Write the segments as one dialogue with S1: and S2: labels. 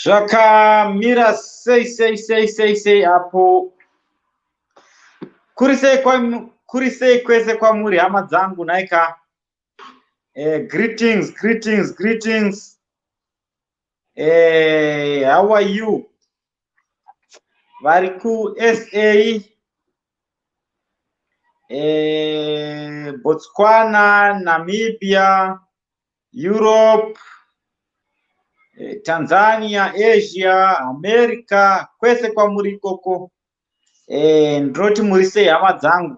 S1: Zvakamira sei sei sei sei sei apo? Kuri sei, kuri sei kwese kwamuri, hama dzangu, nhaika? Greetings, greetings, greetings. How are you? Vari kuSA, Botswana, Namibia, Europe, Tanzania, Asia, America, kwese kwamuri ikoko. Ndinoti muri sei, hama dzangu?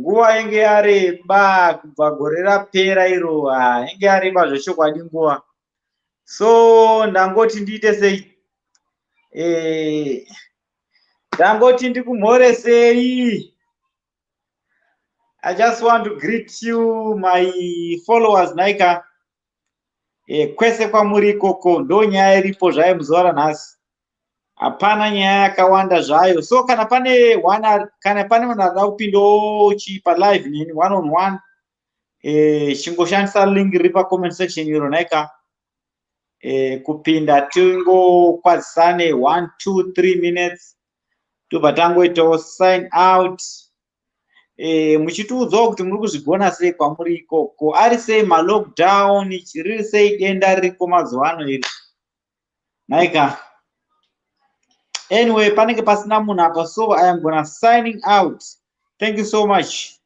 S1: Nguva yenge yareba kubva gore rapera iro, yenge yareba zvechokwadi nguva. So ndangoti ndiite sei? Ndangoti ndikumhoresei. I just want to greet you, my followers, nhaika. Kwese kwamuri ikoko, ndo nyaya iripo zvayo muzuva ranhasi. Hapana nyaya yakawanda zvayo. So kana pane one, kana pane munhu arida kupindawo pa live neni one on one, chingoshandisa link riri pa comment section iro, nhaika. Kupinda tingokwazisane 1 2 3 minutes, tobva tangoitawo sign out. Muchitiudzawo kuti muri kuzvigona sei kwamuri ikoko, ari sei ma lockdown, riri sei denda ririko mazuva ano iri, nhaika? Anyway, panenge pasina munhu apa, so I am gonna signing out. Thank you so much.